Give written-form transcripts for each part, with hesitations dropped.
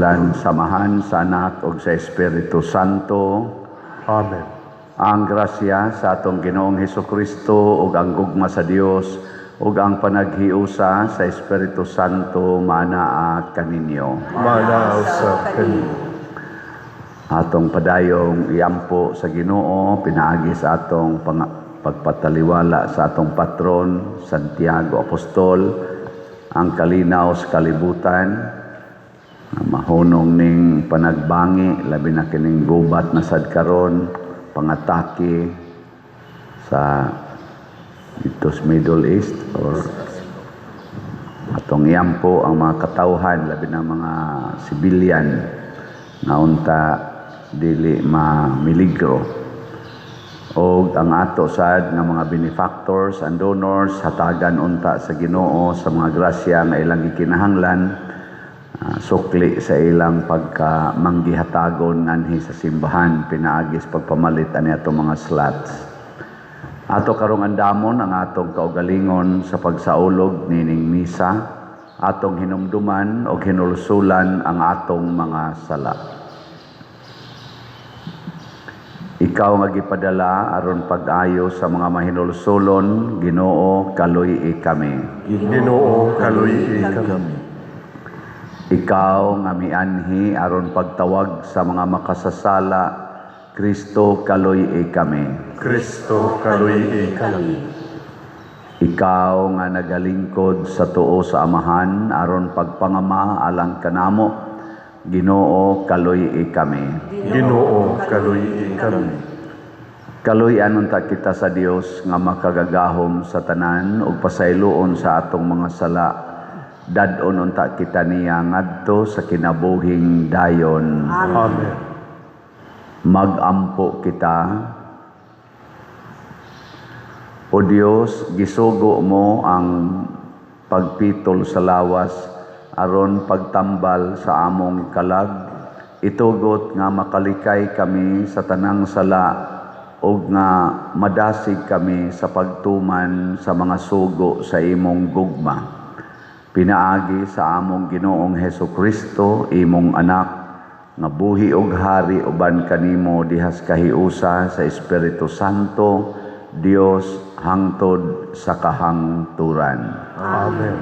Ngalan sa Amahan, sa Anak ug sa Espiritu Santo. Amen. Ang grasya sa atong Ginoong Hesukristo ug ang gugma sa Dios ug ang panaghiusa sa Espiritu Santo maanaa kaninyo. Maanaa usab kanimo. Atong padayong iampo sa Ginoo pinaagi sa atong pagpataliwala sa atong patron Santiago Apostol, ang kalinaw sa kalibutan, mahunong ning panagbangi, labi na kining gubat na sad karon, pangatake sa dito sa Middle East, or atong iampo ang mga katawhan, labi na mga sibilyan nga unta dili mamiligro, og ang ato sad nga mga benefactors and donors, hatagan unta sa Ginoo sa mga grasya nga ilang gikinahanglan, sukli sa ilang pagka manggihatagon nganhi sa simbahan pinaagi sa pagpamalit ani atong mga slots. Ato karong andamon ang atong kaugalingon sa pagsaulog nining misa, atong hinumduman og hinulsulan ang atong mga sala. Ikaw nga gipadala aron pag-ayo sa mga mahinulsulon, Ginoo, kaluy-i kami. Ginoo, kaluy-i kami. Ikaw nga mianhi aron pagtawag sa mga makasasala, Kristo, kaluy-i kami. Kristo, kaluy-i kami. Ikaw nga nagalingkod sa tuo sa Amahan aron pagpangama alang kanamo, Ginoo, kaluy-i kami. Ginoo, kaluy-i kami. Kaluy-an unta kita sa Dios nga makagagahom sa tanan ug pasayloon sa atong mga sala. Dad-on unta kita niya ngadto sa kinabuhing dayon. Amen. Magampo kita. O Dios, gisugo mo ang pagpitol sa lawas aron pagtambal sa among kalag. Itugot nga makalikay kami sa tanang sala ug nga madasig kami sa pagtuman sa mga sugo sa imong gugma. Pinaagi sa among Ginoong Hesukristo, imong anak, nga buhi ug hari uban kanimo dihas kahiusa sa Espiritu Santo, Dios, hangtod sa kahangturan. Amen.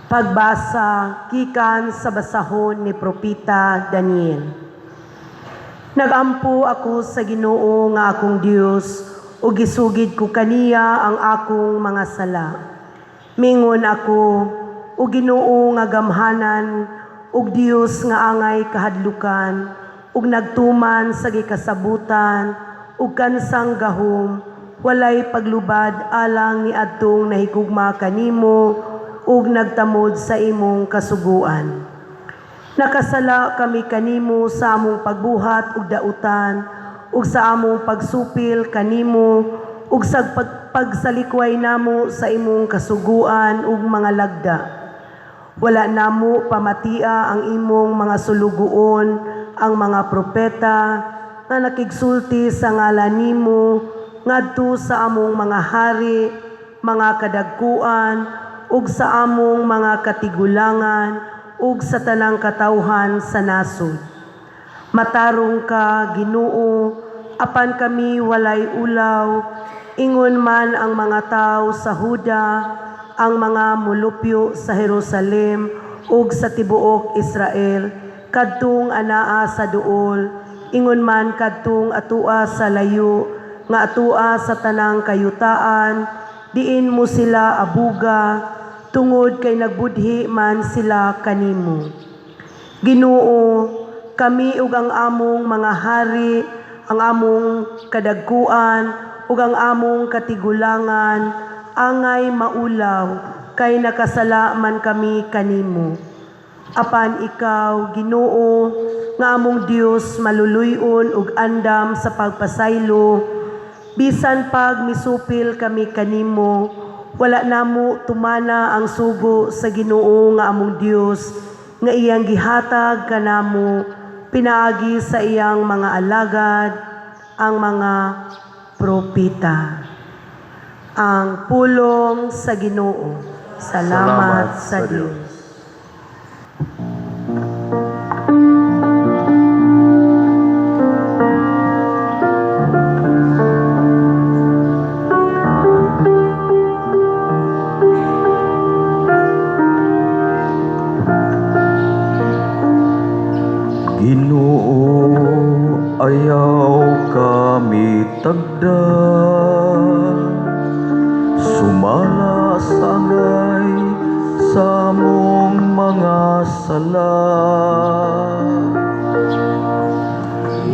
Pagbasa gikan sa basahon ni Propeta Daniel. Nagampo ako sa Ginoo nga akong Dios ug gisugid ko kaniya ang akong mga sala. Mingon ako, o Ginoo nga gamhanan ug Dios nga angay kahadlukan ug nagtuman sa gikasabutan ug kansang gahom, walay paglubad alang ni adtong nahigugma kanimo ug nagtamod sa imong kasuguan. Nakasala kami kanimo sa among pagbuhat ug dautan ug sa among pagsupil kanimo ug sa pagsalikway namo sa imong kasuguan ug mga lagda. Wala namo pamatia ang imong mga sulugoon, ang mga propeta nga nakigsulti sa ngalan nimo ngadto sa among mga hari, mga kadagkuan ug sa among mga katigulangan ug sa tanang katawhan sa nasod. Matarong ka, Ginoo, apan kami walay ulaw, ingon man ang mga tawo sa Huda, ang mga mulupyo sa Jerusalem ug sa tibuok Israel, kadtong anaa sa duol, ingon man kadtong atua sa layo, nga atua sa tanang kayutaan, diin mo sila abuga, tungod kay nagbudhi man sila kanimo. Ginoo, kami ug ang among mga hari, ang among kadagkuan ug ang among katigulangan, angay maulaw, kay nakasala man kami kanimo. Apan ikaw, Ginoo, nga among Dios, maluluy-on ug andam sa pagpasaylo, bisan pag misupil kami kanimo, wala namo tumana ang sugo sa Ginoo nga among Dios nga iyang gihatag kanamo pinaagi sa iyang mga alagad, ang mga propeta. Ang pulong sa Ginoo. Salamat sa Dios. Ginoo, ayaw kami tagda, sumala sa angay sa among mga sala.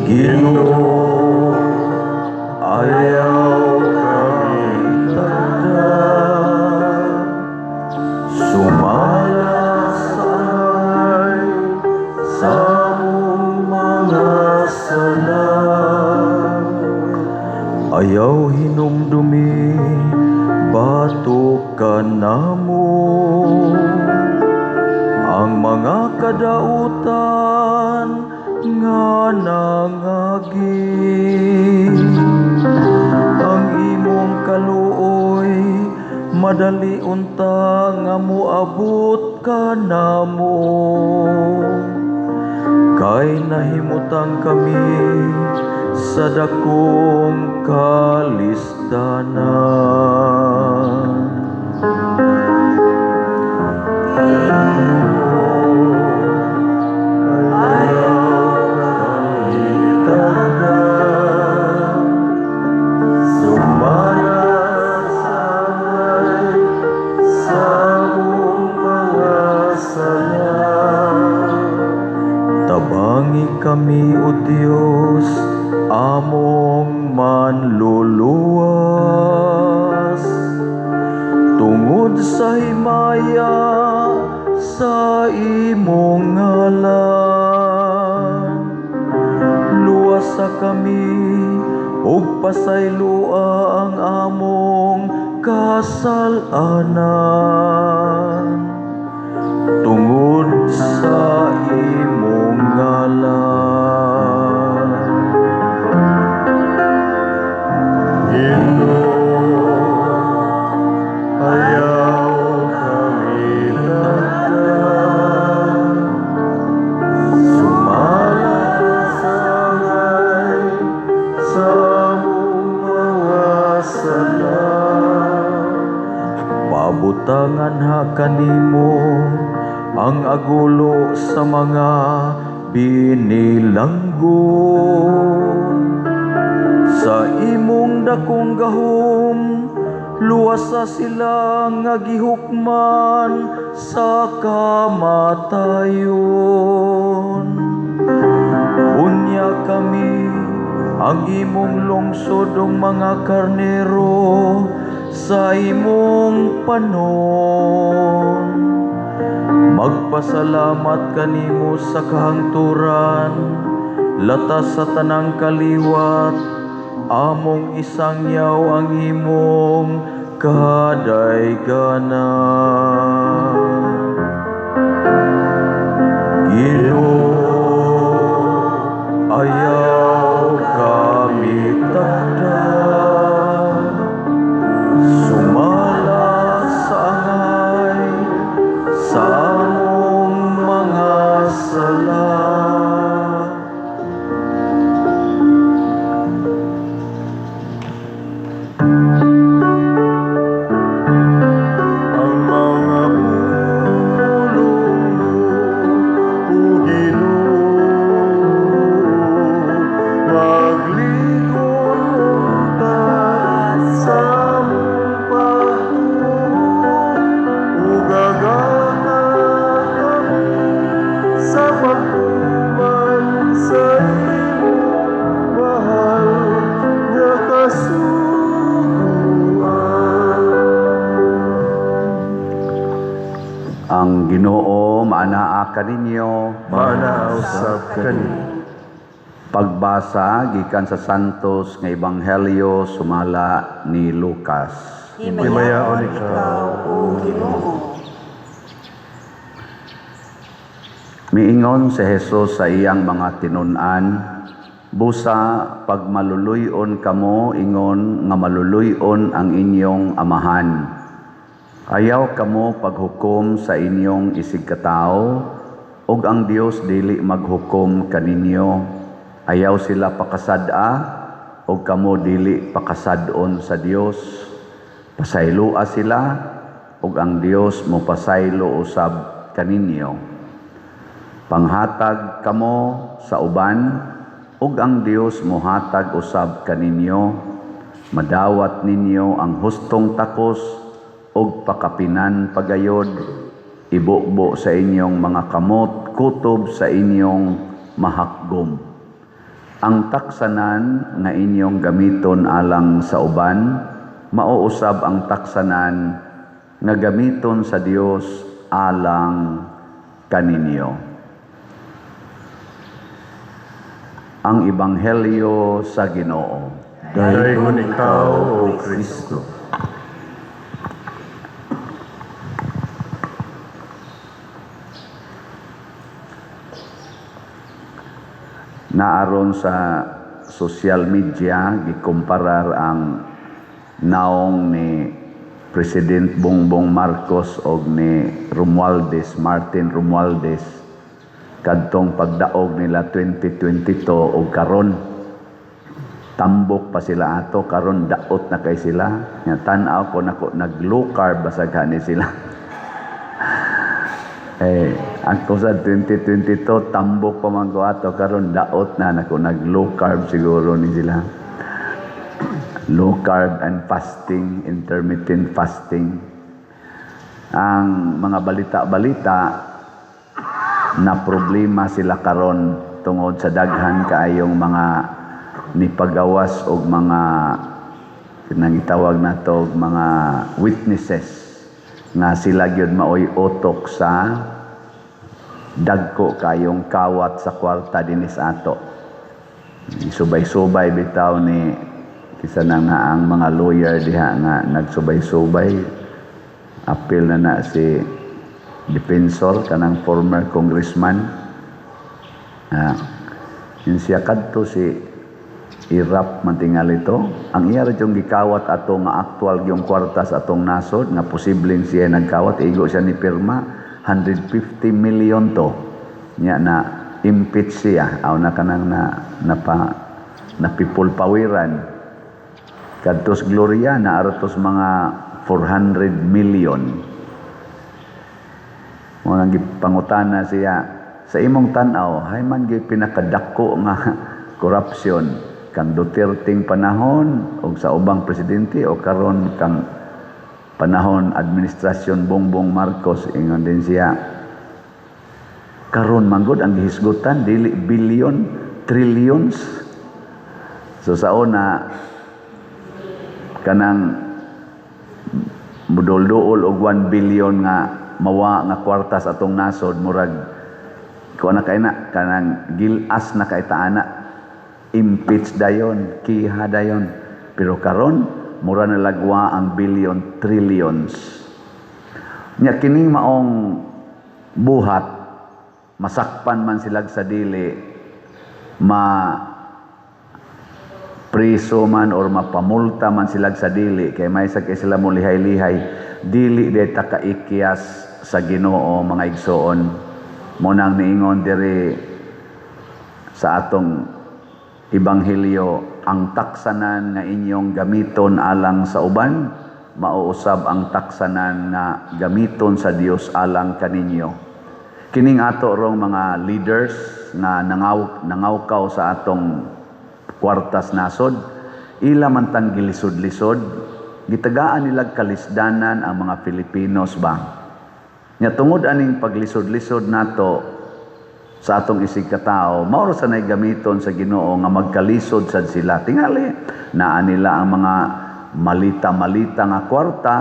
Ginoo, ayaw kami tagda, sumala sa angay sa among mga sala. Ayaw hinumdumi, batok ka namo ang mga kadautan nga nangagi. Ang imong kaluoy madali unta nga moabot ka namo, kay nahimutang kami sa dakong kalisdanan. Tabangi kami, O Diyos, among manluluwas, tungod sa himaya sa imong ngalan. Luwasa kami ug pasaylua ang among kasalanan tungod sa imong ngalan. Ginoo, ayaw kami tagda, sumala sa angay sa among mga sala. Pabutangan ha kanimo ang agulo sa mga binilanggo. Sa imong dakong gahom, luwasa sila nga gihukman sa kamatayon. Unya kami ang imong lungsod ug mga karnero sa imong panon. Magpasalamat kanimo sa kahangturan, latas sa tanang kaliwat, among isangyaw ang imong kadayganan. Ginoo, ayaw kami tagda, sumala sa angay sa among mga sala. Ang mga pulong mo, O Ginoo, magligon unta sa among pagtuo, ug agaka kami sa pagtuman sa imong mahal nga kasuguan. Ang Ginoo maanaa kaninyo. Maanaa usab kaniyo. Pagbasa gikan sa Santos nga Ebanghelyo sumala ni Lucas. Himayaon ikaw, O Ginoo. Miingon si Jesus sa iyang mga tinun-an, Busa pagmaluluy-on kamo ingon nga maluluy-on ang inyong amahan. Ayaw kamo paghukom sa inyong isigkatawo ug ang Dios dili maghukom kaninyo. Ayaw sila pakasad-a ug kamo dili pakasad-on sa Dios. Pasayloa sila ug ang Dios mopasaylo usab kaninyo. Panghatag kamo sa uban ug ang Dios mohatag usab kaninyo. Madawat ninyo ang hustong takos ug pakapinan pagayod. Ibubo sa inyong mga kamot, kutob sa inyong mahakgom. Ang taksanan nga inyong gamiton alang sa uban, mauusab ang taksanan nga gamiton sa Dios alang kaninyo. Ang Ebanghelyo sa Ginoo. Daygon ikaw, O Kristo. Naaron sa social media gikumparar ang naong ni President Bongbong Marcos og ni Romualdez, Martin Romualdez, kadtong pagdaog nila 2022 og karon. Tambok pa sila ato, karon daot na kay sila. Nya tan-aw ko nako nag-low carb basag ni sila. Ako sa 2022 tambok pa man ko ato, karon daot na nako nag-low carb siguro ni sila. Low carb and fasting, intermittent fasting. Ang mga balita-balita na problema sila karon tungod sa daghan kaayong mga nipagawas og mga nangitawag nato og mga witnesses nga sila gyud maoy utok sa dagko kayong kawat sa kwarta dinis ato. Subay-subay bitaw ni kisa na nga ang mga lawyer diha nga nagsubay-subay, appeal na na si defensor kanang former congressman. Yun siya kadto si Irap man tingali to. Ang iya ra yung gikawat ato nga aktual yung kwarta sa atong nasod nga posibleng siya nagkawat, igo siya ni pirma 150 million to. Nya na impeach siya, aw na kanang na napa napipulpawiran. Kadtos Gloria na aratos mga 400 million. Mo nang gipangutana siya sa imong tan-aw, hay man gyud pinakadako nga corruption kang Duterteng panahon og sa ubang presidente o karon kang panahon administrasyon Bongbong Marcos? Ingon din siya, karon manggod ang gihisgutan dili billion, trillions. So sa una kanang mudol-duol og 1 billion nga mawa nga kwarta sa atong nasod, murag kuan na kay na kanang gilas na kay taana, impeach dayon, kiha dayon. Pero karon mura na lagwa ang billion, trillions. Nya kining maong buhat, masakpan man sila sa dili, ma priso man or mapamulta man sila sa dili, kay may sa kay sila mo lihay-lihay, dili de ta kaikyas sa Ginoo mga igsoon. Mo nang niingon diri sa atong ebanghelyo, ang taksanan nga inyong gamiton alang sa uban, mauusab ang taksanan nga gamiton sa Dios alang kaninyo. Kining ato rong mga leaders nga nangawkaw sa atong kwartas nasod, ila man tang gilisod-lisod, gitagaan nilag kalisdanan ang mga Filipinos ba. Nya tungod aning paglisod-lisod nato sa atong isig katao, mao ra sanay gamiton sa Ginoo nga magkalisod sad sila. Tingali naa nila ang mga malita-malita nga kwarta,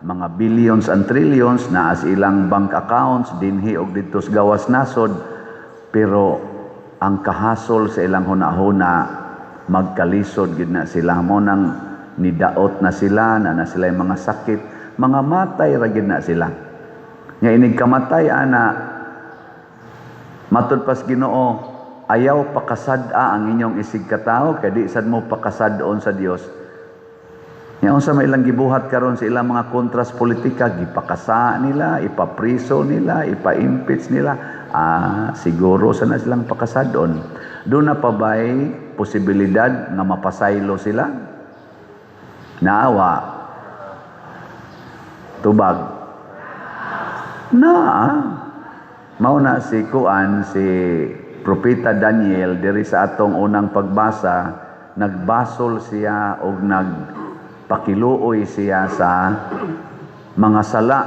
mga billions and trillions naa sa ilang bank accounts dinhi og didto sa gawas nasod, pero ang kahasol sa ilang hunahuna magkalisod gid na sila. Mo nang nidaot na sila, na sila yung mga sakit, mga matay ra gid na sila. Nga inig kamatay ana, matud pas Ginoo, Ayaw pakasad-a ang inyong isig katawo kay di sad mo pakasad-on sa Dios. Nya unsa may ilang gibuhat karon sa ilang mga kontras politika, gipakasa nila, ipapriso nila, ipa-impeach nila. Ah, siguro sa na silang pakasad-on. Duna pa ba'y posibilidad nga mapasaylo sila? Naawa. Tubag. Naa. Mao na si kuan, si Propeta Daniel, diri sa atong unang pagbasa, nagbasol siya og nagpakiluoy siya sa mga sala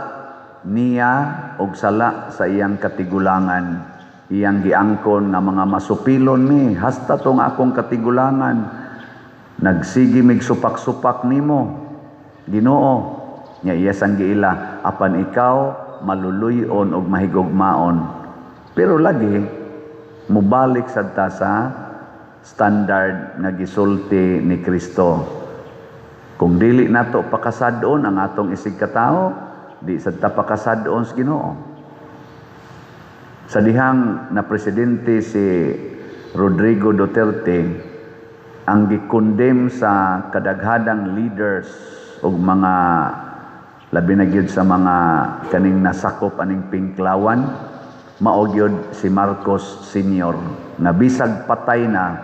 niya og sala sa iyang katigulangan. Iyang giangkon nga mga masupilon ni hasta tong akong katigulangan, nagsigi mig supak-supak nimo, Ginoo. Nya iya sang giila, apan ikaw maluluy-on og mahigugmaon. Pero lagi mubalik sad ta sa standard nga gisulti ni Kristo. Kung dili nato pakasad-on ang atong isig katawo, di sad ta pakasad-on sa Ginoo. Sa dihang na presidente si Rodrigo Duterte, ang gikondem sa kadaghanang leaders ug mga labi na gyud sa mga kaning nasakop aning Pinklawan, mao gyud si Marcos Senior, nga bisag patay na,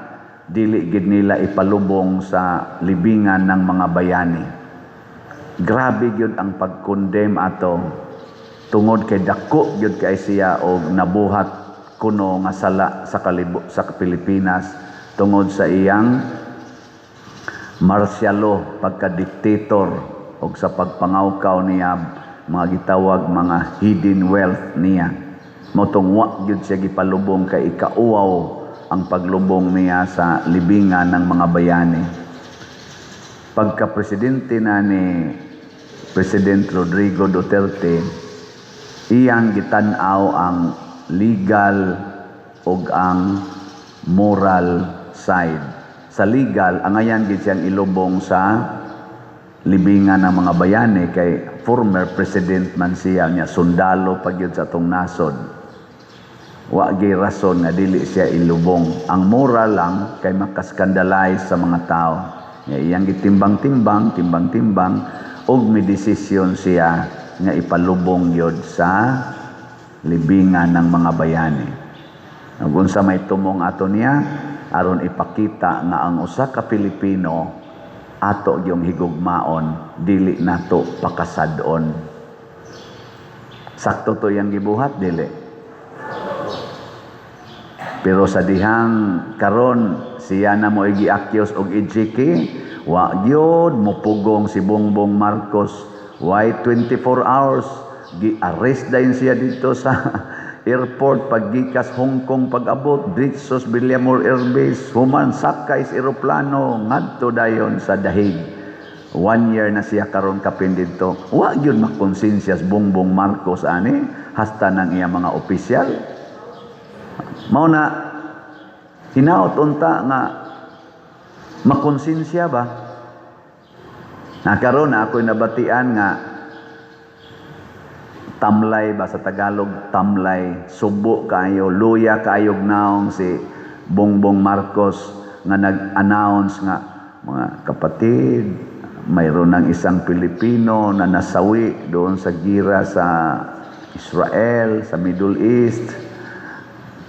dili gid nila ipalubong sa libingan ng mga bayani. Grabe gyud ang pagkondem ato tungod kay dako gyud kay siya og nabuhat kuno nga sala sa Pilipinas tungod sa iyang martial law, pagka-dictator og sa pagpangawkaw niya mga gitawag mga hidden wealth niya. Mao tong wa gyud siya gipalubong kay ikauwaw ang paglubong niya sa libingan ng mga bayani. Pagka-presidente na ni President Rodrigo Duterte, iyang gitan-aw ang legal ug ang moral side. Sa legal, angayan gid siyang ilubong sa libingan ng mga bayani kay former president man siya niya, sundalo pa gyud sa atong nasod. Wa gyud rason nga dili siya ilubong. Ang moral lang kay makaskandalize sa mga tao. Nga iyang gitimbang-timbang, timbang-timbang og midesisyon siya nga ipalubong gyud sa libingan ng mga bayani. Ug unsa may tumong ato niya aron ipakita nga ang usa ka Pilipino ato yung higugmaon, dili nato pakasad-on. Sakto to yang gibuhat, dili? Pero sa dihang karon siya na mo gi-accuse og EJK, wa gyud mupugong si Bongbong Marcos. Why 24 hours gi-arrest dayon siya dito sa airport paggikas Hong Kong, pag-abot diretso sa Villamor Air Base, human sakay sa eroplano ngadto dayon sa Dahig. One year na siya karon kapin didto. Wa gyud makonsensya si Bongbong Marcos ani, hasta ng iya mga opisyal. Mao na hinaot unta nga makonsensya ba. Na karon na ako'y nabatian nga tamlay ba sa Tagalog, tamlay, subo kaayo, luya kaayog naong si Bongbong Marcos nga nag-announce nga, "Mga kapatid, mayroon ng isang Pilipino na nasawi doon sa gira sa Israel, sa Middle East.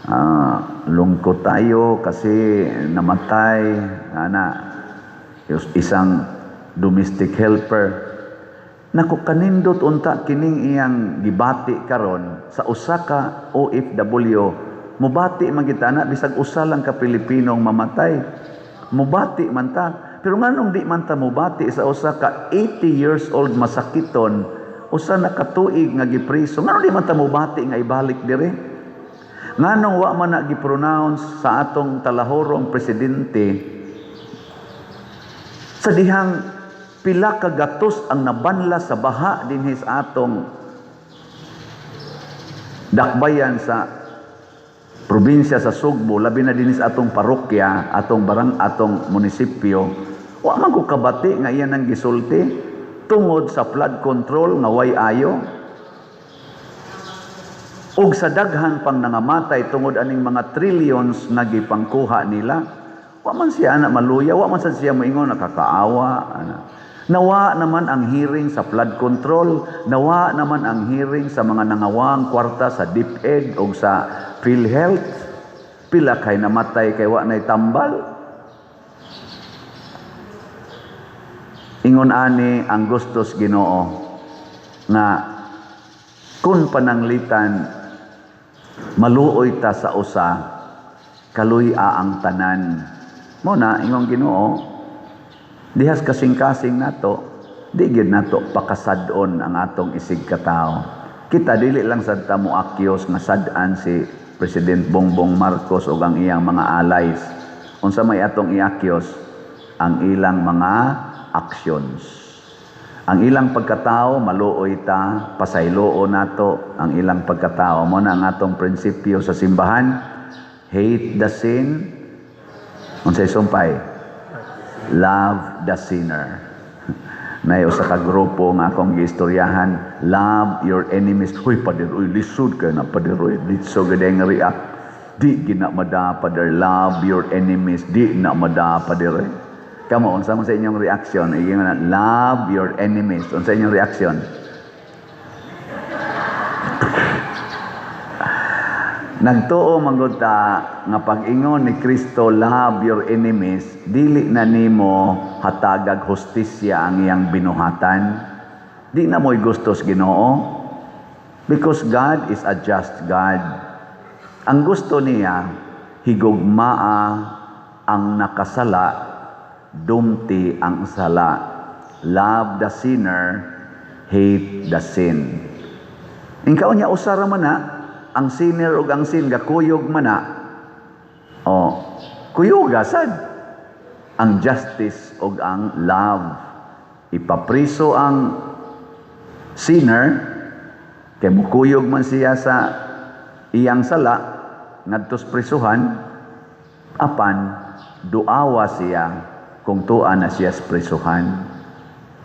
Ah, lungkot tayo kasi namatay ana isang domestic helper." Nako, kanindot unta kining iyang gibati karon sa usa ka OFW. Mubati man kita na bisag usa lang ka Pilipino ang mamatay. Mubati man ta. Pero nganong di man ta mubati sa usa ka 80 years old masakiton, usa na ka tuig nga gipriso? Nganong di man ta mubati nga ibalik dire? Nganong wa man na gi-pronounce sa atong talahorong presidente sa dihang pila ka gatos ang nabanla sa baha dinhi sa atong dakbayan sa probinsya sa Sugbo, labi na dinhi sa atong parokya, atong barang, atong munisipyo? Wa man ko kabati nga iyan ang gisulti tungod sa flood control nga way ayo. Ug sa daghan pang nangamatay tungod aning mga trillions nga gipangkuha nila, wa man siya ana maluya, wa man sad siya moingon nakakaawa ana. Nawa naman ang hearing sa flood control, nawa naman ang hearing sa mga nangawang kwarta sa DepEd o sa PhilHealth. Pila kay namatay kay wa nay tambal. Ingon ani ang gustos Ginoo nga kun pananglitan maluoy ta sa usa, kaluy-a ang tanan. Mo na ingon Ginoo, dihas kasing-kasing nato, di gyud nato pakasad-on ang atong isig katawo. Kita dili lang sad ta moakyos nga sad-an si President Bongbong Marcos ug ang iyang mga allies. Unsa may atong iakyos? Ang ilang mga actions. Ang ilang pagkatao, maluoy ta, pasayloon nato ang ilang pagkatao. Mo na ang atong prinsipyo sa simbahan, hate the sin, unsay sumpay? Love the sinner. Nay usa ka grupo nga akong giistoryahan, love your enemies. Huy, pader, uy, lisod kay na, pader, uy, litso gid ang react. Di gina mada, pader, love your enemies. Di na mada, pader. Kamo, unsa man sa inyong reaction? Ingon na, love your enemies. Unsa inyong reaction? Nagtuo man gud ta nga pag-ingon ni Kristo, love your enemies, dili na nimo hatagag hustisya ang iyang binuhatan. Di na mo'y gustos Ginoo. Because God is a just God. Ang gusto niya, higugmaa ang nakasala, dumti ang sala. Love the sinner, hate the sin. Ingkaon niya usa ra man na, ang sinner ug ang sin gakuyog man na. O, kuyuga sad ang justice ug ang love. Ipapriso ang sinner kay mukuyog man siya sa iyang sala ngadtos prisuhan, apan duawa siya kung tua na siya sa prisuhan.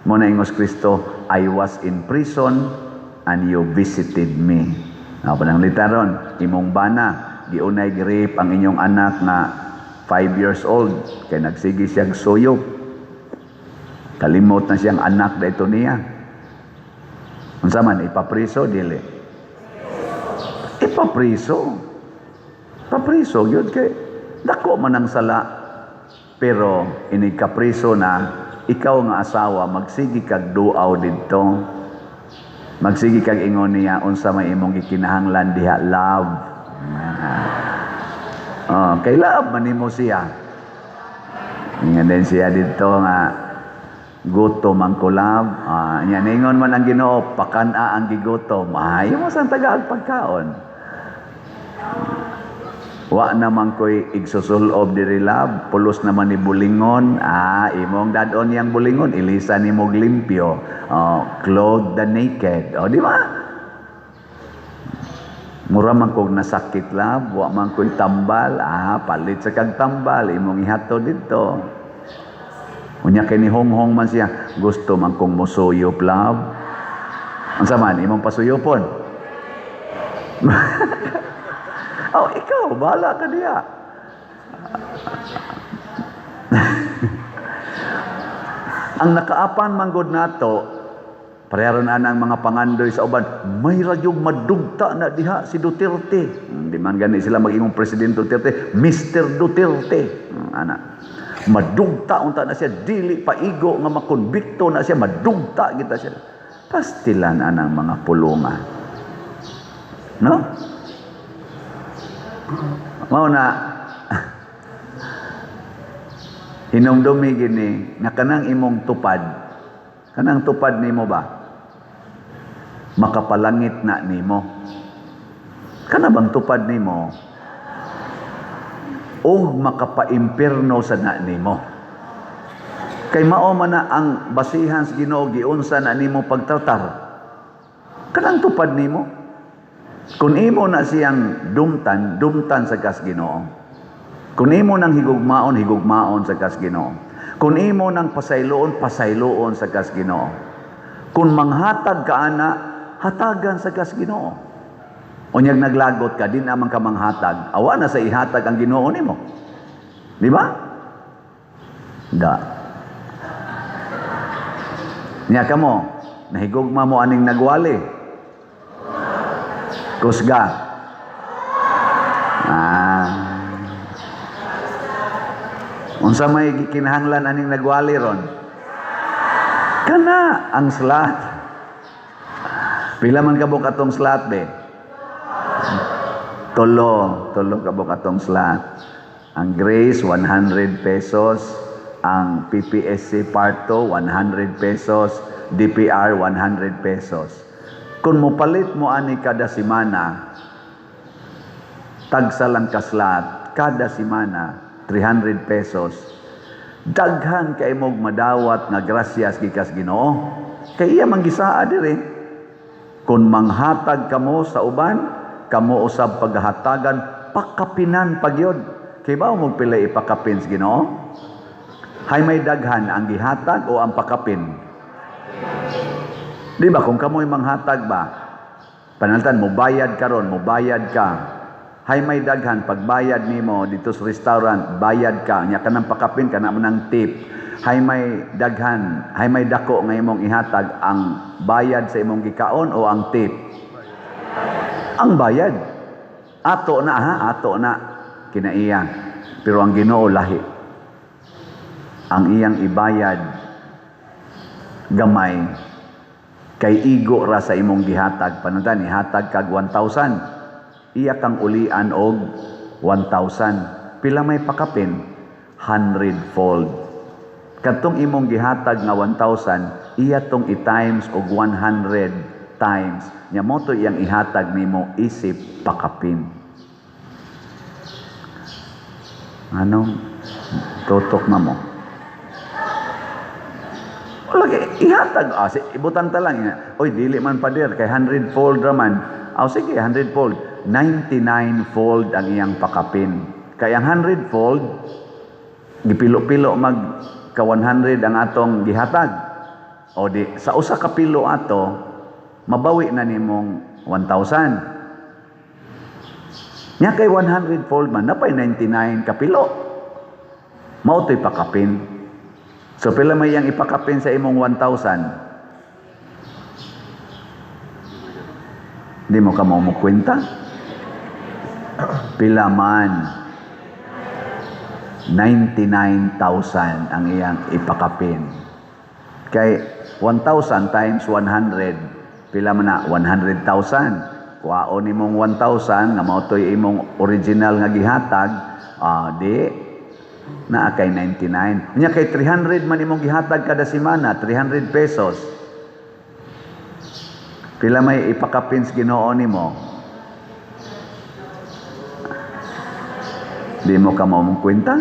Mo na ingos Kristo, I was in prison and you visited me. Pananglita ron, imong bana, giunay gi-rape ang inyong anak na 5 years old, kay nagsige siyang suyop. Kalimot na siyang anak dayto niya. Unsa man, ipapriso, dili? Ipapriso. Papriso, gyud kay dako man ang sala. Pero inig kapriso na, ikaw nga asawa, magsige kag duaw didto. Magsige kag ingon niya, unsa may imong gikinahanglan diha, love. Oh, kay love man nimo siya. Ingon din siya didto nga gutom ang ko, love. Nya ningon man ang Ginoo, pakan-a ang gigutom. Ay, mo sang tagaag pagkaon. Wa naman ko'y igsusulob diri, love, pulos naman ni bulingon. Imong dadon yang bulingon, ilisa ni mog limpyo. Oh, clothe the naked. Oh, di ba? Mura man kog nasakit, love, wa man ko'y tambal. Palit sa kag tambal, imong ihatod didto. Unya kay ni honghong man siya, gusto man kong mosuyop, love. Unsa man imong pasuyopon? Oh, ikaw, bahala ka diya. Ang nakaapan manggod nato, pareho na ang mga pangandoy sa uban, may radyong madugta na diha si Duterte. Di man gani sila mag-ingong President Duterte, Mr. Duterte. Ana. Madugta unta na siya, dili paigo nga makonbikto na siya, madugta kita siya. Pastilan anang mga pulunga. No? Mao na hinumdumi gini nga kanang imong tupad, kanang tupad nimo ba makapalangit na nimo? Kana bang tupad nimo og makapaimpierno sa na nimo? Kay mao man na ang basihan sa Ginoo giunsa na nimo pagtratar. Kanang tupad nimo, kung imo na siyang dumtan, dumtan sa kas Ginoo. Kung imo nang higugmaon, higugmaon sa kas Ginoo. Kung imo nang pasayloon, pasayloon sa kas Ginoo. Kung manghatag ka ana, hatagan sa kas Ginoo. Unyag naglagot ka, di naman ka manghatag. Awa na sa ihatag ang Ginoo nimo. Di ba? Da. Nya kamo, nahigugma mo aning nagwali. Kusga. Ah. Unsa may gikinahanglan aning nagwali ron? Kana ang slot. Pila man kabuk atong slot be? Tulo, tulo kabuk atong slot. Ang Grace 100 pesos, ang PPSC Part 2 100 pesos, DPR 100 pesos. Kung mopalit mo ani kada semana, tagsa lang ka slot kada semana 300 pesos. Daghan kay mog madawat nga grasyas gikas Ginoo. Kay iya man gisaa diri. Kung manghatag kamo sa uban, kamo usab paghatagan, pakapinan pagyod. Kay ba mo pila ipakapin sa Ginoo? Hay may daghan ang gihatag o ang pakapin? Di ba kung kamoy manghatag ba? Pananglitan mo bayad karon, mo bayad ka. Hay may daghan pagbayad nimo dito sa restaurant, bayad ka, nya kanang pakapin kana mo nang tip. Hay may daghan, hay may dako nga imong ihatag ang bayad sa imong gikaon o ang tip? Ang bayad. Ato na ha, ato na kinaiya. Pero ang Ginoo lahi. Ang iyang ibayad gamay kay igo ra sa imong gihatag. Pananglitan ihatag kag 1,000. Iya kang ulian og 1,000. Pila may pakapin? 100 fold. Kadtong imong gihatag nga 1,000, iya tong i-times og 100 times. Nya mo to iyang ihatag nimo isip pakapin. Anong tutok na mo? Wala kay ihatag ah, si, ibutan ta lang. Oy, dili man pader kay 100 fold ra man. Aw sige, 100 fold. 99 fold ang iyang pakapin. Kay ang 100 fold gipilo-pilo mag ka 100 ang atong gihatag. O di sa usa ka pilo ato mabawi na nimong 1,000. Nya kay 100 fold man napay 99 ka pilo. Mao to'y pakapin. So pila may iyang ipakapin sa imong 1,000? Di mo ka mo kwenta? Pila man? 99,000 ang iyang ipakapin. Kay 1,000 times 100, pila man na? 100,000. Kuhaon nimong 1,000 nga mao to'y imong original nga gihatag, di naa kay 99. Unya kay 300 man imong gihatag kada semana, 300 pesos. Pila may ipakapin sa Ginoo nimo? Di mo ka mao kwenta?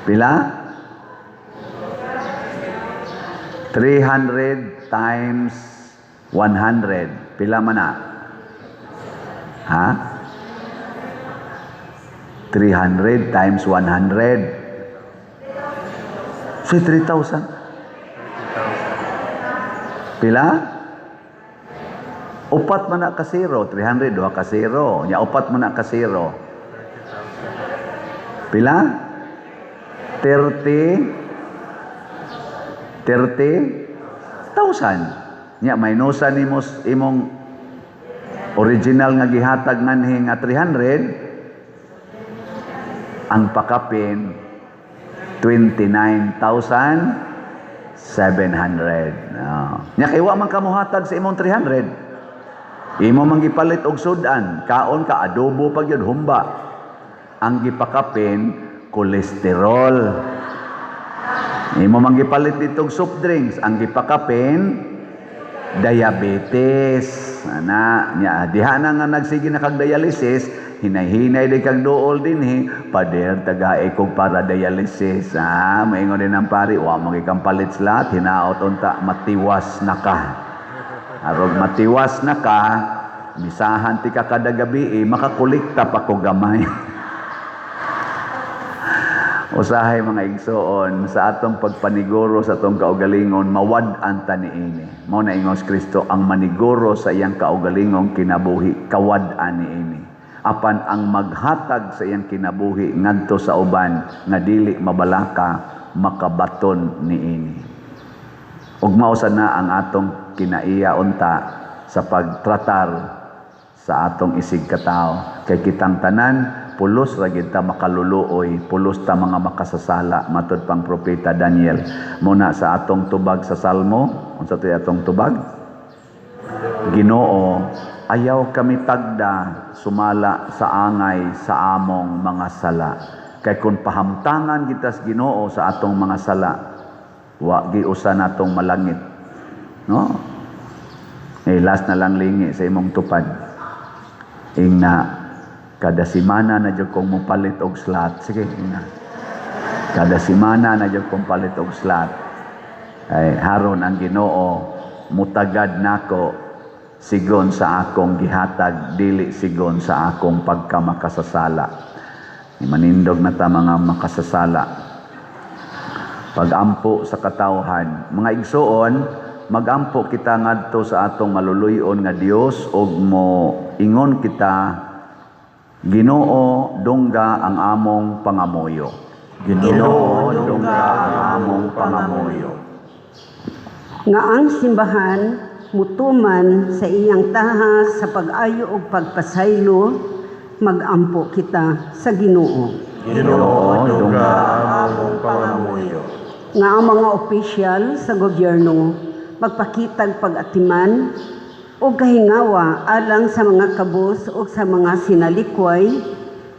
Pila? 300 times 100. Pila man na? Ha? 300 times 100. So, 3,000. Pila? Upat man na ka zero. 300, duha ka zero. Nya upat man na ka zero. Pila? 30 30,000. Nya minusan nimo imong original nga gihatag nganhi nga 300, ang pakapin 29,700. No. Nya kay wa man ka mohatag sa imong 300. Imo man gipalit og sudan, kaon ka adobo pag yun humba. Ang gipakapin kolesterol. Imo man gipalit ditong soft drinks, ang gipakapin diabetes. Ana, nya diha na nga nagsige na kag dialysis, hinay-hinay di kag duol dinhi, pader tagae kog para dialysis. Ah, maingon din ang pari, wa mo kang palit slat, hinaot unta matiwas na ka. Arog matiwas na ka, misahan ti ka kada gabi, eh, makakolekta pa ko gamay. Usahay, mga igsoon, sa atong pagpaniguro sa atong kaugalingon, mawad-an ta niini. Mao na ingon si Kristo, ang maniguro sa iyang kaugalingong kinabuhi, kawad-an niini. Apan ang maghatag sa iyang kinabuhi ngadto sa uban nga dili mabalaka, makabaton niini. Ug mao sa na ang atong kinaiya unta sa pagtratar sa atong isig katao, kay kitang tanan pulos ra gid ta makaluluoy, pulos ta mga makasasala, matud pang propeta Daniel. Muna sa atong tubag sa Salmo, unsa to'y atong tubag? "Ginoo, ayaw kami tagda sumala sa angay sa among mga sala." Kay kung pahamtangan kita sa Ginoo sa atong mga sala, wa giusa natong malangit, no? Eh, last na lang lingi sa imong tupad. Ingna, "Kada simana na jud kong mopalit og slot." Sige, ingna. "Kada simana na jud kong palit og slot." Ay, haron ang Ginoo mutagad nako sigon sa akong gihatag, dili sigon sa akong pagkamakasasala. Manindog na ta, mga makasasala. Pagampo sa katawhan. Mga igsoon, magampo kita ngadto sa atong maluluy-on nga Dios ug mo ingon kita, "Ginoo, dungga ang among pangamuyo." Ginoo, dungga ang among pangamuyo. Nga ang simbahan mutuman sa iyang tahas sa pag-ayo ug pagpasaylo, magampo kita sa Ginoo. Ginoo, dungga ang among pangamuyo. Nga ang mga opisyal sa gobyerno magpakitag pag-atiman ug kahingawa alang sa mga kabus ug sa mga sinalikway,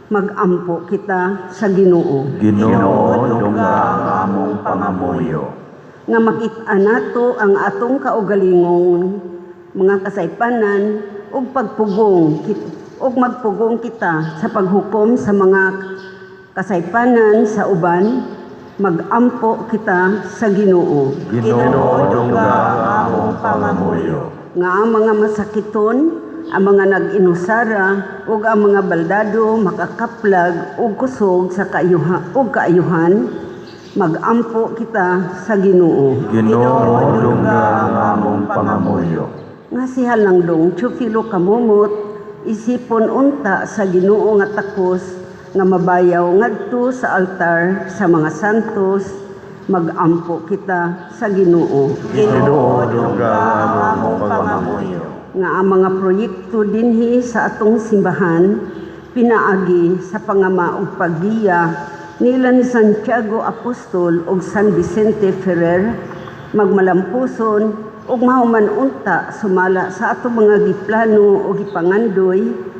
magampo kita sa Ginoo. Ginoo, dungga ang among pangamuyo. Nga makit-an nato ang atong kaugalingong mga kasaypanan ug magpugong kita sa paghukom sa mga kasaypanan sa uban, magampo kita sa Ginoo. Ginoo, dungga ang among pangamuyo. Nga ang mga masakiton, ang mga nag-inusara ug ang mga baldado makakaplag og kusog sa kaayuhan ug kaayuhan, magampo kita sa Ginoo. Ginoo, dungga ang among pangamuyo. Nga si Halangdong Teofilo Camomot isipon unta sa Ginoo nga takos nga mabayaw ngadto sa altar sa mga santos, magampo kita sa Ginoo. Ginoo, dungga ang among pangamuyo. Nga ang mga proyekto dinhi sa atong simbahan pinaagi sa pangama ug paggiya nila ni Santiago Apostol ug San Vicente Ferrer magmalampuson ug mahuman unta sumala sa atong mga giplano o gipangandoy,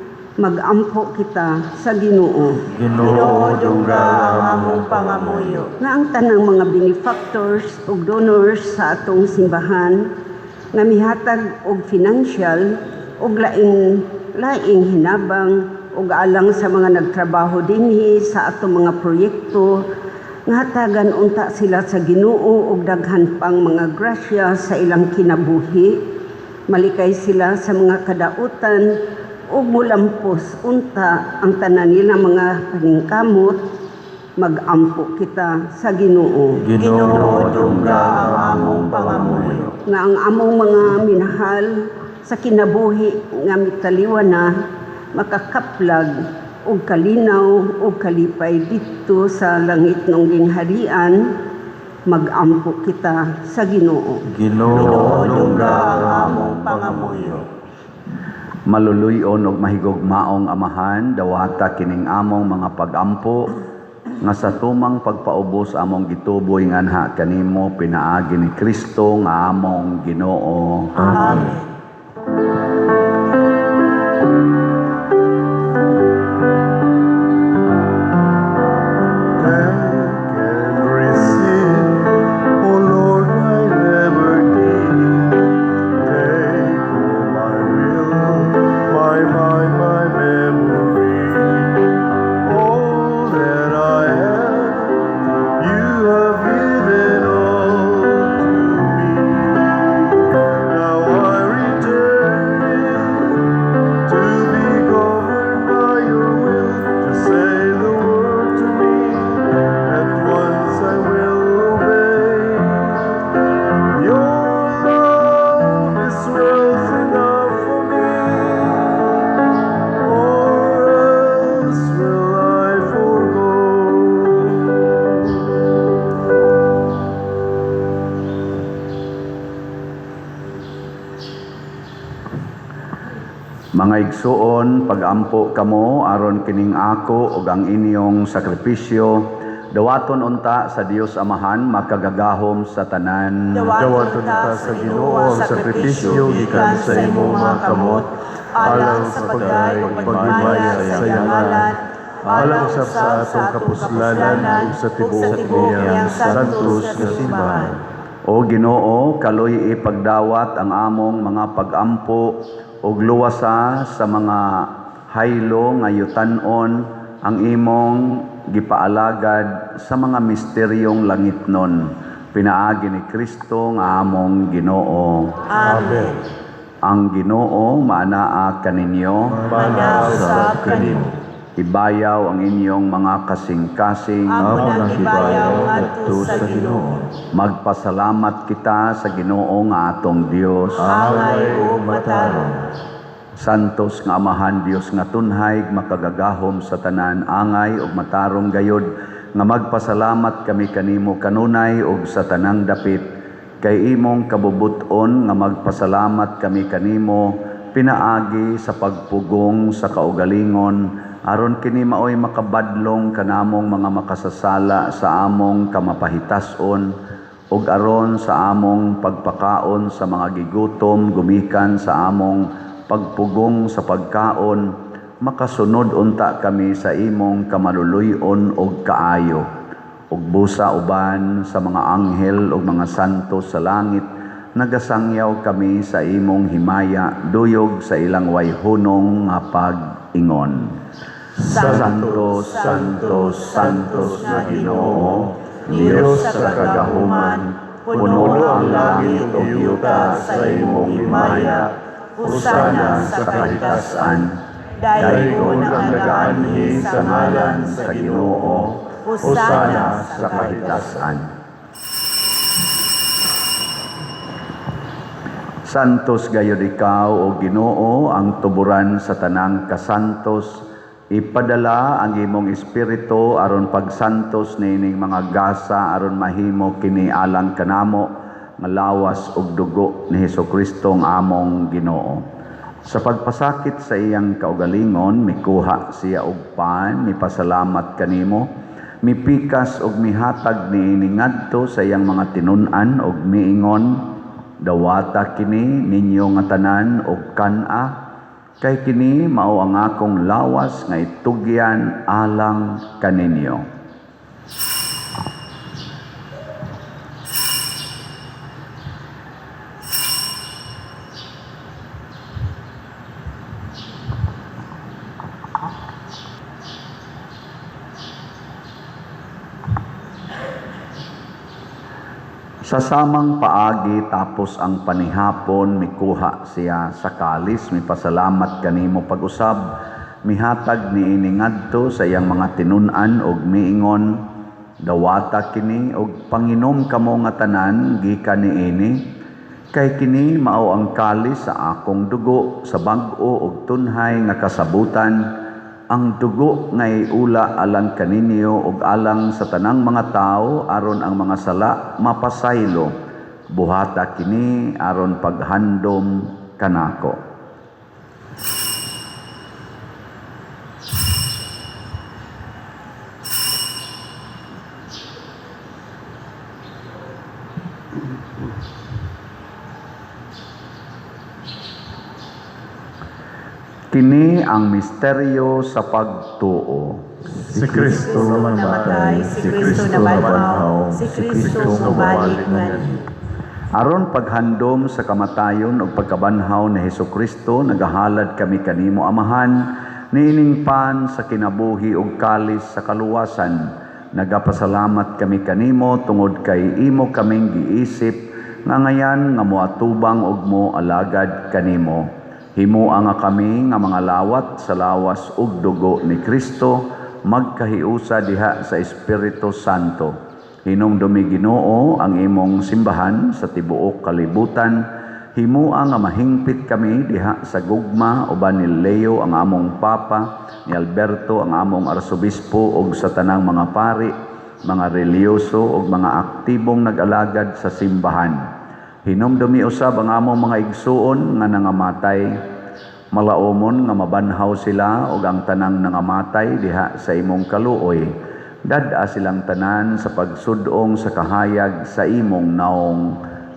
magampo kita sa Ginoo. Ginoo, dungga ang among pangamuyo. Nga ang tanang mga benefactors ug donors sa atong simbahan nga mihatag og financial ug laing laing hinabang ug alang sa mga nagtrabaho dinhi sa atong mga proyekto, nga hatagan unta sila sa Ginoo og daghan pang mga grasya sa ilang kinabuhi, malikay sila sa mga kadautan ug mulampos unta ang tanan nila mga paningkamot, magampo kita sa Ginoo. Ginoo, dungga ang among pangamuyo. Nga ang among mga minahal sa kinabuhi nga mitaliwa na makakaplag og kalinaw ug kalipay didto sa langit nung gingharian, magampo kita sa Ginoo. Ginoo, dungga ang among pangamuyo. Maluluy-on ug mahigugmaong Amahan, dawata kining among mga pagampo nga sa tumang pagpaubos among gituboy nganha kanimo pinaagi ni Kristo nga among Ginoo. Amen. Take and receive, O Lord, my liberty. Take all my will, my mind, my memory. All that I have, you have given all to me. Now I return to Mga igsuon, pagampo kamo aron kining ako ug ang inyong sakripisyo dawaton unta sa Dios Amahan makagagahom sa tanan. Dawaton ta sa Ginoo ang sakripisyo gikan sa imong mga kamot, alang sa pagday ug paghimaya sa iyang ngalan, alang usab sa atong kapuslanan ug sa tibuok niyang santos nga simbahan. O Ginoo, kaloy ipagdawat ang among mga pagampo ug luwasa sa mga haylo nga yutan-on ang imong gipaalagad sa mga misteryong langitnon pinaagi ni Kristo nga among Ginoo. Amen. Ang Ginoo maanaa kaninyo, Maanaa usab kanimo. Ibayaw ang inyong mga kasing-kasing. Amo Amo nang nang ibayaw ibayaw ngadto ngadto sa sa Ginoo. Ginoo. Magpasalamat kita sa Ginoo nga atong Dios. Angay ug matarong. Santos nga Amahan, Dios nga tunhay, makagagahom sa tanan, angay ug matarong gayod nga magpasalamat kami kanimo kanunay ug sa tanang dapit kay imong kabubut-on nga magpasalamat kami kanimo pinaagi sa pagpugong sa kaugalingon aron kini maoy makabadlong kanamong mga makasasala sa among kamapahitas-on ug aron sa among pagpakaon sa mga gigutom gumikan sa among pagpugong sa pagkaon makasunod unta kami sa imong kamaluluy-on ug kaayo ug busa uban sa mga anghel ug mga santo sa langit nagasangyaw kami sa imong himaya duyog sa ilang wayhunong nga pag-ingon. Santo, Santo, Santos nga Ginoo, Dios sa kagahuman, puno ang langit ug yuta sa imong himaya. Hosana sa kahitasan. Daygon Daygon ang nagaanhi sa ngalan sa Ginoo. Hosana sa kahitasan. Santos gayud ikaw o Ginoo ang tuburan sa tanang kasantos. Ipadala ang imong espiritu aron pagsantos niining mga gasa aron mahimo kini alang kanamo nga lawas ug dugo ni Hesukristo ang among Ginoo. Sa pagpasakit sa iyang kaugalingon, mikuha siya og pan, mipasalamat kanimo, mipikas og mihatag niini ngadto sa iyang mga tinun-an og miingon, "Dawata kini ninyo nga tanan og kan-a, kay kini mao ang akong lawas nga itugyan alang kaninyo." Sa samang paagi tapos ang panihapon, mikuha siya sa kalis, mipasalamat kanimo pag-usab, mihatag niini ngadto sa iyang mga tinun-an og miingon, "Dawata kini og panginom kamo nga tanan gikan niini, kay kini mao ang kalis sa akong dugo sa bag-o og tunhay nga kasabutan, ang dugo nga iula alang kaninyo ug alang sa tanang mga tawo aron ang mga sala mapasaylo. Buhata kini aron paghandom kanako." Kini ang misteryo sa pagtuo. Si Kristo Namatay, si Kristo nabanhaw, si Kristo mobalik nganhi. Aron paghandom sa kamatayon ug pagkabanhaw ni Hesukristo, nagahalad kami kanimo Amahan niining pan sa kinabuhi ug kalis sa kaluwasan. Nagapasalamat kami kanimo tungod kay imo kaming giisip nga ngayan nga moatubang ug mo alagad kanimo. Himoa nga kami nga mga lawat sa lawas ug dugo ni Kristo magkahiusa diha sa Espiritu Santo. Hinumdumi, Ginoo, ang imong simbahan sa tibuok kalibutan. Himoa nga mahingpit kami diha sa gugma uban ni Leo ang among Papa, ni Alberto ang among Arsobispo ug sa tanang mga pari, mga relihiyoso ug mga aktibong nag-alagad sa simbahan. Hinumdumi usab ang among mga igsuon nga nangamatay. Malaumon nga mabanhaw sila ug ang tanang nangamatay diha sa imong kaluoy. Dad-a silang tanan sa pagsudong sa kahayag sa imong naong.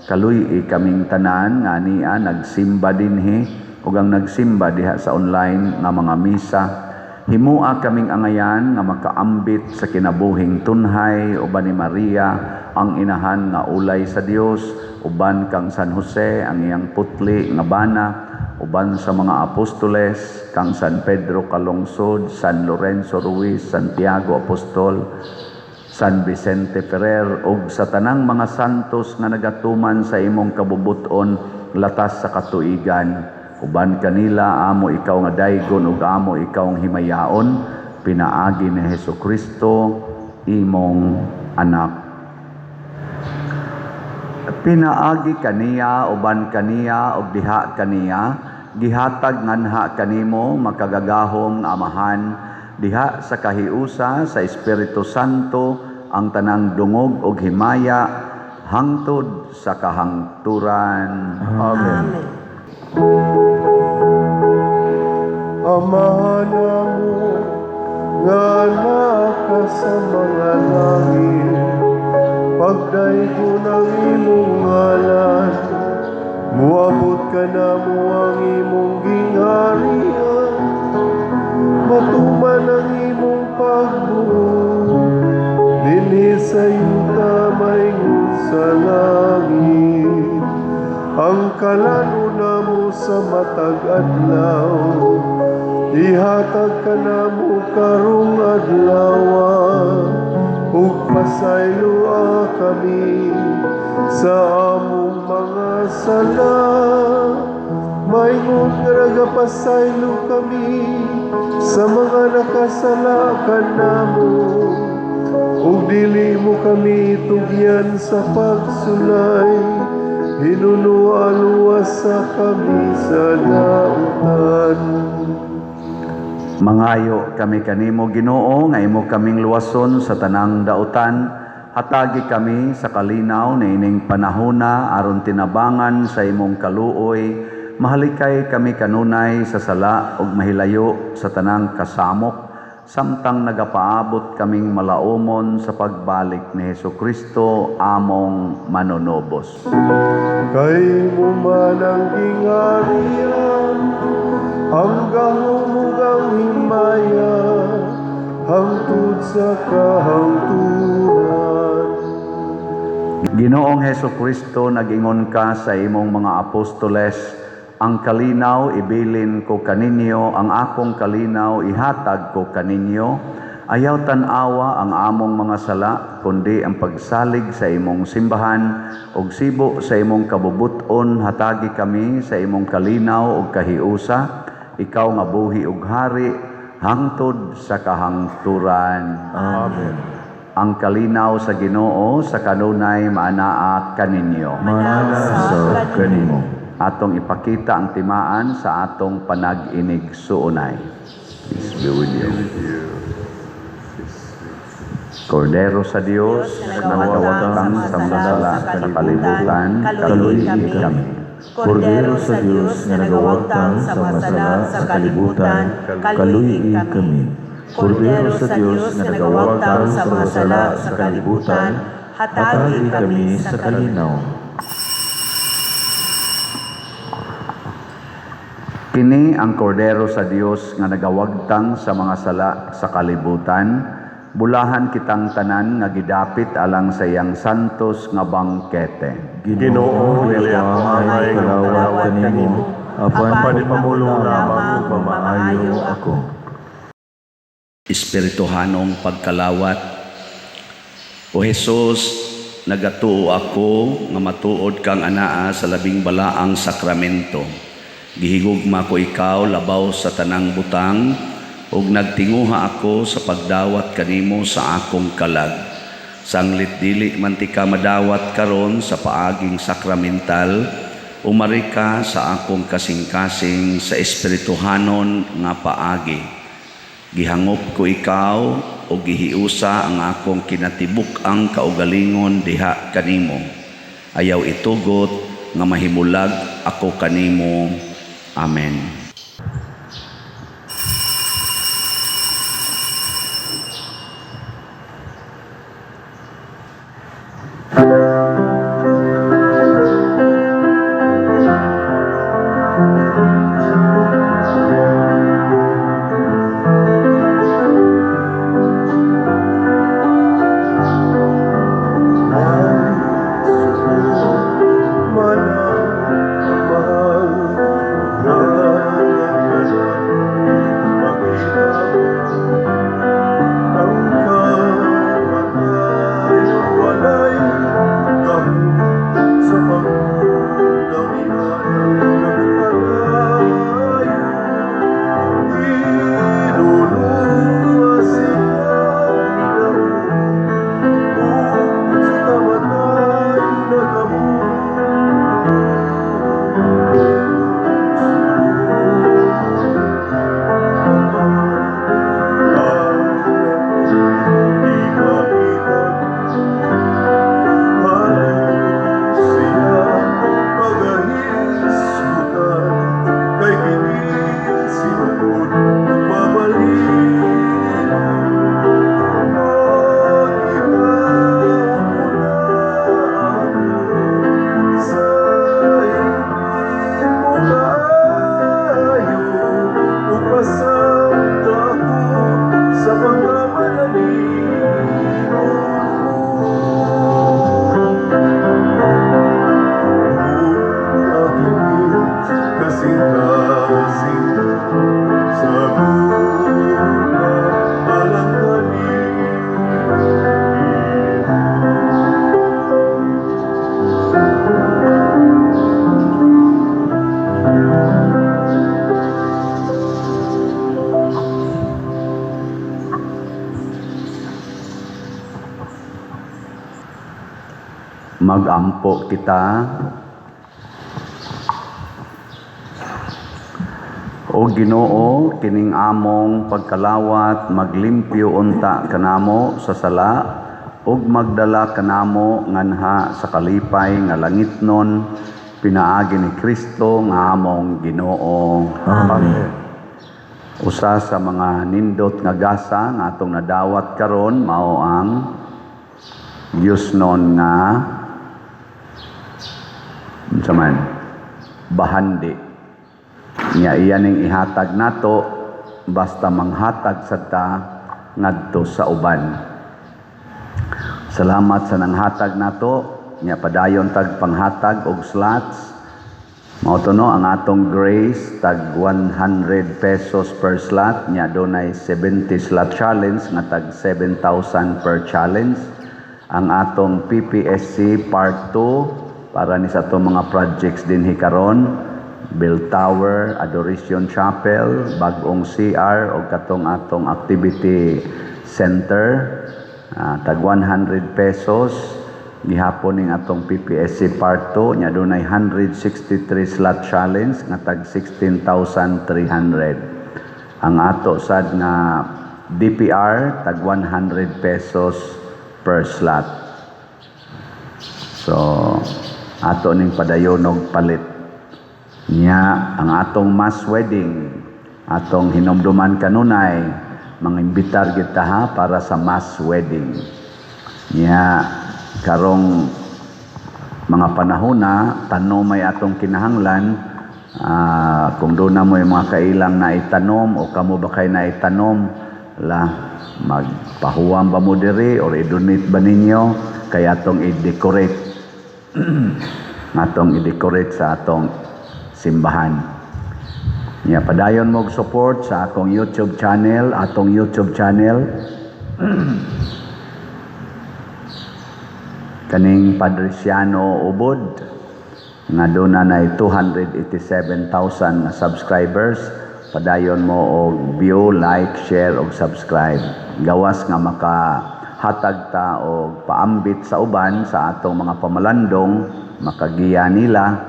Kaluy-i kaming tanan nga ania nagsimba dinhi ug ang nagsimba diha sa online nga mga misa. Himua kaming angayan nga makaambit sa kinabuhing tunhay uban ni Maria ang inahan nga ulay sa Dios, uban kang San Jose ang iyang putli nga bana, uban sa mga apostoles kang San Pedro Calungsod, San Lorenzo Ruiz, Santiago Apostol, San Vicente Ferrer ug sa tanang mga santos nga nagatuman sa imong kabubut-on latas sa katuigan. Uban kanila amo ikaw nga daygon ug amo ikaw ang himayaon pinaagi ni Hesukristo imong anak. Pinaagi kaniya, uban kaniya ug diha kaniya, gihatag nganha kanimo makagagahom nga Amahan diha sa kahiusa sa Espiritu Santo ang tanang dungog ug himaya hangtod sa kahangturan. Amen. Amen. Amahan namo nga naa ka sa mga langit, pagdaygon ang imong ngalan, muabot kanamo ang imong gingharian, matuman ang imong pagbuot dinhi sa yuta maingon sa langit. Ang kalan-on namo sa matag adlaw, ihatag kanamo karong adlaw, ug pasayloa kami sa among mga sala, maingon nga nagapasaylo kami sa mga nakasala kanamo. Ug dili mo kami tugyan sa pagsulay, hinunoa luwasa kami sa dautan. Mangayo kami kanimo, Ginoo, nga imo kaming luwason sa tanang dautan. Hatagi kami sa kalinaw niining panahona aron tinabangan sa imong kaluoy mahalikay kami kanunay sa sala ug mahilayo sa tanang kasamok samtang nagapaabot kaming malaumon sa pagbalik ni Hesukristo among manunubos. Kay imo man ang gingharian, ang gahom ug ang himaya, hangtod sa kahangturan. Ginoong Hesukristo, nag-ingon ka sa imong mga apostoles, "Ang kalinaw ibilin ko kaninyo, ang akong kalinaw ihatag ko kaninyo." Ayaw tan-awa ang among mga sala, kundi ang pagsalig sa imong simbahan, ug sibo sa imong kabubut-on hatagi kami sa imong kalinaw ug kahiusa, ikaw nga buhi ug hari hangtod sa kahangturan. Amen. Ang kalinaw sa Ginoo sa kanunay maanaa kaninyo. Maana sa kanimo. Atong ipakita ang timaan sa atong panag-inigsuonay. Peace be with you. Kordero sa Dios na nagawagtang sa mga sala sa kalibutan, kaluy kaluy kami. Kordero sa Dios nga nagawagtang sa mga sala sa kalibutan, kaluy kami. Kordero sa Dios nga nagawagtang sa mga sala sa kalibutan, hatagi kami sa kalinaw. Kini ang Kordero sa Dios nga nagawagtang sa mga sala sa kalibutan. Bulahan kitang tanan nga gidapit alang sa iyang santos nga bangkete. Ginoo, dili ako angay kalawat kanimo, apan apan ipamulong lamang ug mamaayo ako. Espirituhanong pagkalawat. O Jesus, nagatuo ako nga matuod kang anaa sa labing balaang sakramento. Gihigugma ko ikaw labaw sa tanang butang ug nagtinguha ako sa pagdawat kanimo sa akong kalag. Sanglit dili man tika madawat karon sa paaging sakramental, umari ka sa akong kasing-kasing sa espirituhanon nga paagi. Gihangop ko ikaw o gihiusa ang akong kinatibuk-ang kaugalingon diha kanimo. Ayaw itugot nga mahimulag ako kanimo. Amen. Magampo kita. O Ginoo, kining among pagkalawat maglimpyo unta kanamo sa sala ug magdala kanamo nganha sa kalipay nga langitnon pinaagi ni Kristo nga among Ginoo. Amen. Usa sa mga nindot nga gasa nga atong nadawat karon mao ang Diyosnon nga unsa man bahandi nya iya ning ihatag nato basta manghatag sad ta ngadto sa uban. Salamat sa nanghatag nato nya padayon tag panghatag og slots. Mao to no ang atong grace tag 100 pesos per slot nya dunay 70 slot challenge nga tag 7,000 per challenge. Ang atong PPSC Part 2 para ni sa atong mga projects dinhi karon, Bell Tower, Adoration Chapel, Bagong CR og katong atong activity center, tag 100 pesos gihapon ning atong PPSC Part 2 nya dunay 163 slot challenge nga tag 16,300. Ang ato sad nga DPR tag 100 pesos per slot. So ato ning padayonog palit nya ang atong mass wedding, atong hinumduman kanunay mangimbitar gid ta ha para sa mass wedding. Nya karong mga panahon na tanom may atong kinahanglan, kung doon na mo yung mga kailang na itanom o kamo ba kay na itanom la magpahuwam ba mo diri or i-donate ba ninyo kay atong i-decorate atong i-decorate sa atong simbahan. Nya padayon mo og support sa akong YouTube channel, atong YouTube channel kaning Padriciano Ubod nga doon na nay 287,000 nga subscribers. Padayon mo og view, like, share og subscribe. Gawas nga makahatag ta og paambit sa uban sa atong mga pamalandong, makagiya nila,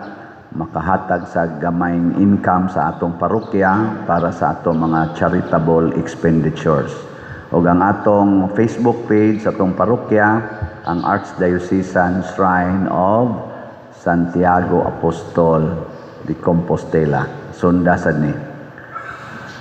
makahatag sa gamayng income sa atong parokya para sa atong mga charitable expenditures. Og ang atong Facebook page sa atong parokya, ang Archdiocesan Shrine of Santiago Apostol de Compostela. Sunda sad ni.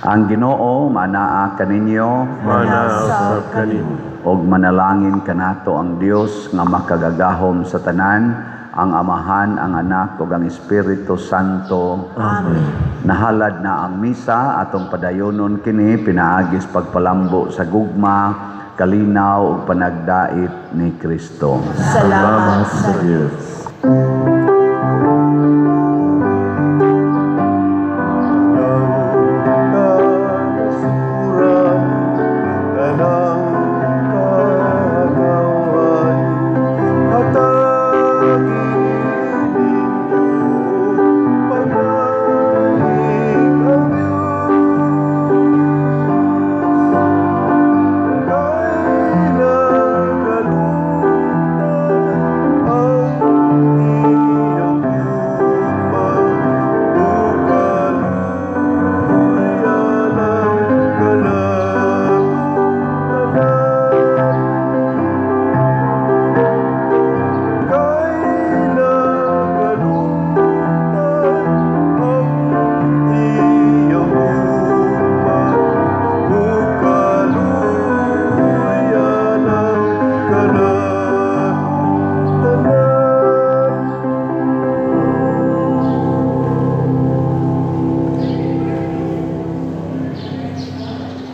Ang Ginoo maanaa kaninyo. Maanaa usab kanimo. Og manalangin kanato ang Dios nga makagagahom sa tanan, ang Amahan, ang Anak ug ang Espiritu Santo. Amen. Nahalad na ang misa, atong padayonon kini pinaagis pagpalambo sa gugma, kalinaw ug panagdait ni Kristo. Salamat sa Diyos. Diyos.